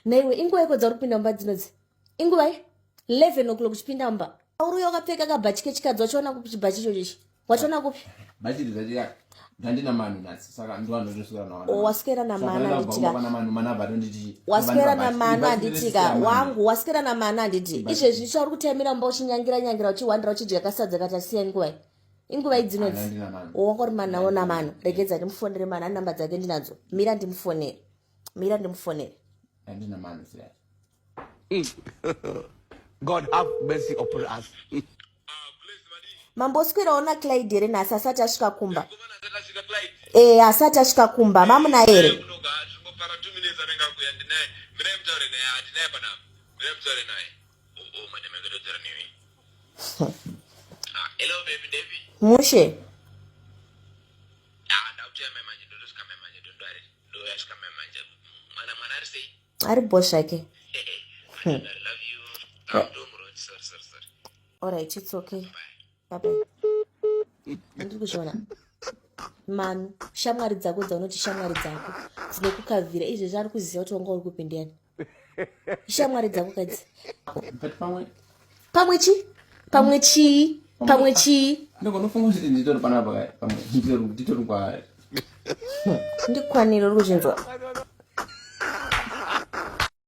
Naiwe inguva iko dzauri kupinda mumba dzinodzi inguvai? 11 o'clock uchipinda mumba, uri uya wakapfeka kabhachi kechikadzi. Wachiona kupi chibhachi ichocho ichi? Wachiona kupi? Bhachi rizati ndandina manu nhasi, saka ndovanotoswera nawana. Oh, waswera namana handitika? Manu mana atonditi. Waswera namana handitika wangu? Waswera namana handiti? Izvezvi chauri kutaimira mumba uchinyangira nyangira, uchiwandira, uchidya kasadza katasiya. Inguvai? Inguvai dzinodzi? Handina manu. Wanga uri manawo namano. Regedza ndimufonere mano, ani namba dzake ndinadzo. Mira ndimufonere, mira ndimufonere. Handina manu, serious. God have mercy upon us. Mamboswerawo naClyde here nhasi? Asati asvika kumba? E, asati asvika kumba. Mamuna here? Zvingopara 2 minutes anenge akuya. Ndinaye, mirai mutaure naye. Handinaye panapa, mirai mutaure naye. Oh, madam, akatodzera newe. Ah, hello baby, David. Mushe. Ah, ndakutoya mai manje, ndotosvika mai manje. Don't worry, ndoyasvika mai manje. Mwana, mwana ari sei? Ari bo zvake. I love you. Ah, ndomuroti, sorry, sorry, sorry. Alright, it's okay, bye bye. Ndiri kuzviona manu, shamwari dzako dzaunoti shamwari dzako dzinokukavhira izvezvi ari kuziva kuti wanga uri kupindiyani. Shamwari dzako kadzi. But pamwe Pamwe chi? Pamwe chii? Pamwe chii? Ndogonofunga kuti nditori panapa, pamwe nditori kwaari. Ndikwanire, uri kuzvinzwa?